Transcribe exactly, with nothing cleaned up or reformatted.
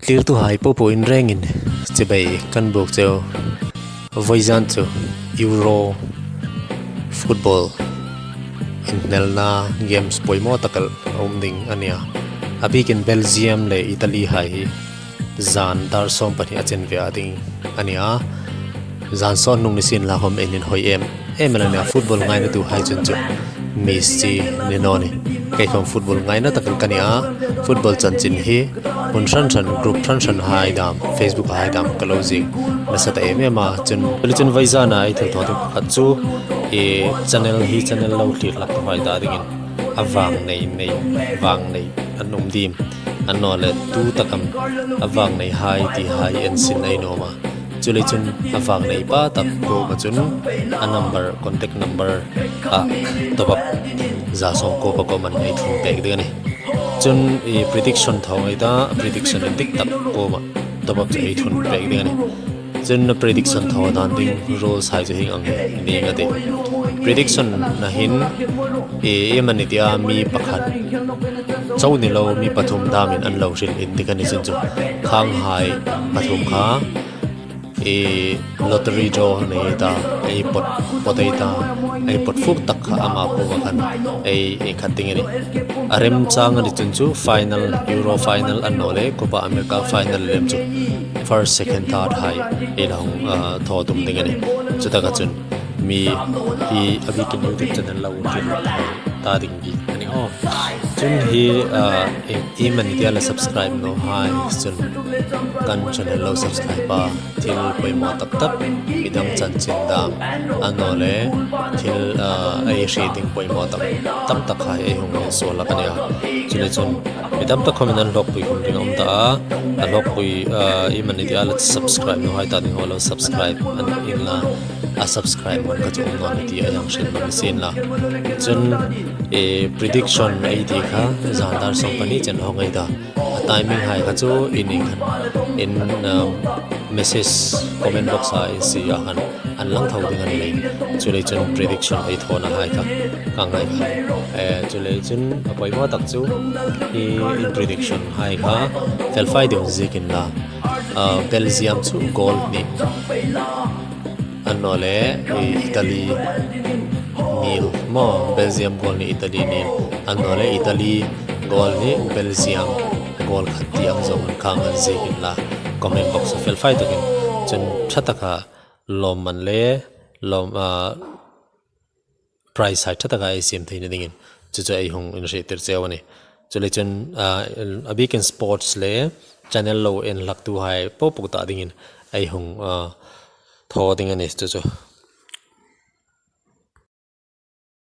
Thlirtuhai popo in rengin chibai kan buk cheu. Vawizan chu Euro football inhnelna games poimaw tak a um ding a nia. A bikin Belgium le Italy hai hi zan dar sawm pahni a chenve a ding a nia. Zan saw hnung ni sien la khom en inhawi em em a nia. Football ngainatuhai chun chu miss chi ni naw ni. Kei khom football ngaina tak ka nia. Football chanchin hi hun hran hran, group hran hran hai dam, Facebook hai dam ka lo ziek nasa ta em em a. Chun, chun vawizana ei thil thaw ding pakhat chu, e, channel hi channel lo thlir hlak tuhai ta dingin a vang nei nei, vang nei an um dim. Annawleh tu tak am a vang nei hai ti hai en sin ei nuom a. Chuleiin chun a vang nei pa tak kuoma chun a number, contact number a top up za sawm kuo pa kuoma ei thlun pek ding a nih. Chun, e, prediction thaw ei ta, prediction indik tak kuoma top up chu ei thlun pek ding a nih. Chun prediction thaw dan ding rules hai chu hieng ang hi ning a tih. Prediction-a hin, e, iem a ni tia mi pakhat chau ni lo, mi pathum damin an lo hril indik a ni chun chu, khanghai pathum kha, e, lottery draw nei ta, ei pot, pot ei ta, ei pot fuk tak kha ama kuoma khan ei, ei khat ding a nih. A remchang a ni chun chu final, Euro final annawleh Copa America final lem chu first, second, third hai ei lo hung, ah, thaw tum ding a nih. Chutaka chun mi hi a bikin YouTube channel lo thlir ta ding bik a ni aw. Chun hi, ah, e, iem a ni tia la subscribe naw hai chun kan channel lo subscribe a, thil poimaw tak tak, midang chanchin dam, annawleh thil, ah, ei hriet ding poimaw tak, tam tak hai ei hung suol hlak a nia. Chuleiin chun mi tam tak khomin an hlawkpui khum ding a um ta a, a hlawkpui, ah, iem a ni tia la subscribe naw hai ta ding haw lo subscribe an inla, a subscribe hmun kha chu um naw ni ti ei hang hril naw ni sien la. Chun, e, prediction ei ti kha zan dar sawm pahni chen hawng ei ta. A timing hai kha chu in, in khan, in, um, message comment box-a in sie a khan an lang tho ding a ni leiin. Chuleiin chun prediction ei thawna hai kha ka ngai kha. E, chuleiin chun a poimaw tak chu hi in prediction hai kha felfai deu ziek inla. Ah, Belgium chu goal hni. Annawleh, e, Italy nil maw, Belgium goal hni, Italy nil. Annawleh Italy goal hni, Belgium goal khat ti ang zong an khang an ziek inla comment box-a felfai takin. Chun ṭha taka lawmman le lawm, ah, prize hai ṭha taka ei siem theina dingin chu chu ei hung inhriettir cheu a nih. Chuleiin chun, ah, a bikin sports le channel lo en hlaktuhai popo ta dingin ei hung, ah, thaw ding a nih chu chu.